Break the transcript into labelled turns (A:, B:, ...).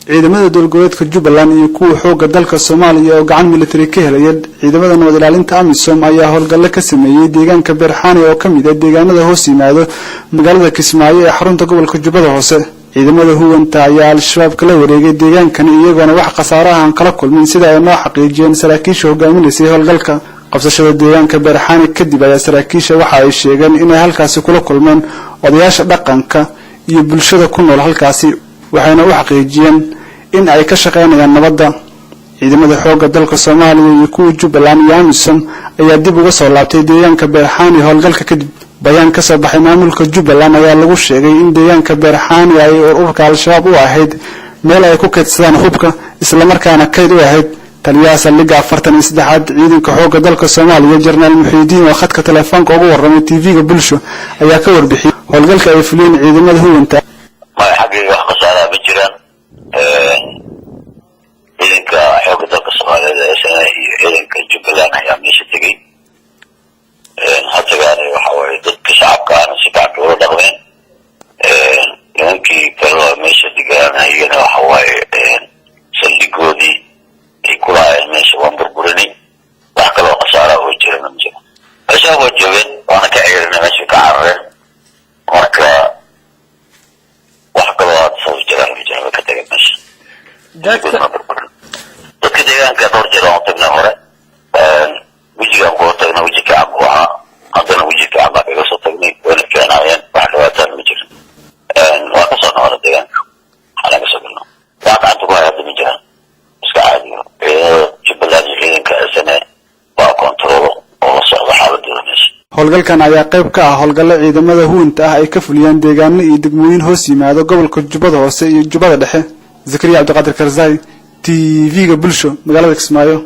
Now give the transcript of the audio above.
A: Ciidamada dowlgoboleedka Jubbaland iyo kuwa xoogga dalka Soomaaliya oo gacan militari ka helaya ciidamada nabad ilaalinta AMISOM ayaa howlgalle ka sameeyey deegaanka Beerxaani oo ka mid ah deegaanada hoos yimaado magaalada Kismaayo ee xarunta gobolka Jubbada Hoose. Ciidamada huwanta ayaa Al-Shabaab kala wareegay deegaankani, iyagoona wax khasaaraha aan kala kulmin, sida ay noo xaqiijiyeen saraakiisha hogaaminaysay howlgalka. Qabsashada deegaanka Beerxaani kadib ayaa saraakiisha waxa ay sheegeen inay halkaasi kula kulmeen odayaasha dhaqanka iyo bulshada ku nool halkaasi, waxayna u xaqiijiyeen in ay ka shaqaynayaan nabadda. Ciidamada xoogga dalka Soomaaliya iyo kuwa Jubbaland iyo AMISOM ayaa dib uga soo laabtay deegaanka Beerxaani howlgalka kadib. Bayaan ka soo baxay maamulka Jubbaland ayaa lagu sheegay in deegaanka Beerxaani ay ururka Al-Shabaab u ahayd meel ay ku kaydsadaan hubka, islamarkaana kayd u ahayd. Taliyaha saldhigga 43aad ciidanka xoogga dalka Soomaaliya, Jenaraal Muxiidiin, oo khadka telefoonka ugu warramay TV-ga Bulsho, ayaa ka warbixiyey howlgalka ay fuliyeen ciidamada huwanta.
B: Maya, xaggayga wax khasaaraa ma jiraan. Ciidanka xoogga dalka Soomaaliyeed ee SNA iyo ciidanka Jubbaland ayaa meesha tegey. Hatagaana waxa waaye dadka shacabka ahna si fiican bay ula dhaqmeen. Nimankii kaloo meesha degaan iyagana waxa waaye saldhigoodii ay ku lahaayeen meesha waan burburinay. Wax kaloo khasaara oo jirana ma jiro. Meesha waa joogeen, waana ka ceyrina, meesha ka carareen. Marka wax kaloo aad saas jiraan ma jiraan, way ka tageen meesha. Dadka deegaanka dhowr jeer aan u tagnay hore, wejigaan kula tagnay weji fiican buu ahaa, haddana weji fiican baan kaga soo tagnay, wayna fiicnaayeen, wax dhibaataana ma jirin. Waa kasoo noqona deegaanka, waxaana kasoo galno wax gacanta ku haya hadda ma jiraan, iska caadiyo. Ciidamada Jubbaland iyo ciidanka SNA waa kontaroolo oo la socda xaaladooda meesha.
A: Howlgalkan ayaa qayb ka ah howlgallo ciidamada huwanta ah ay ka fuliyaan deegaano iyo degmooyin hoos yimaado gobolka Jubbada Hoose iyo Jubbada Dhexe. Zakariya Cabdiqaadir Karzai, TV-ga Bulsho, magaalada Kismaayo.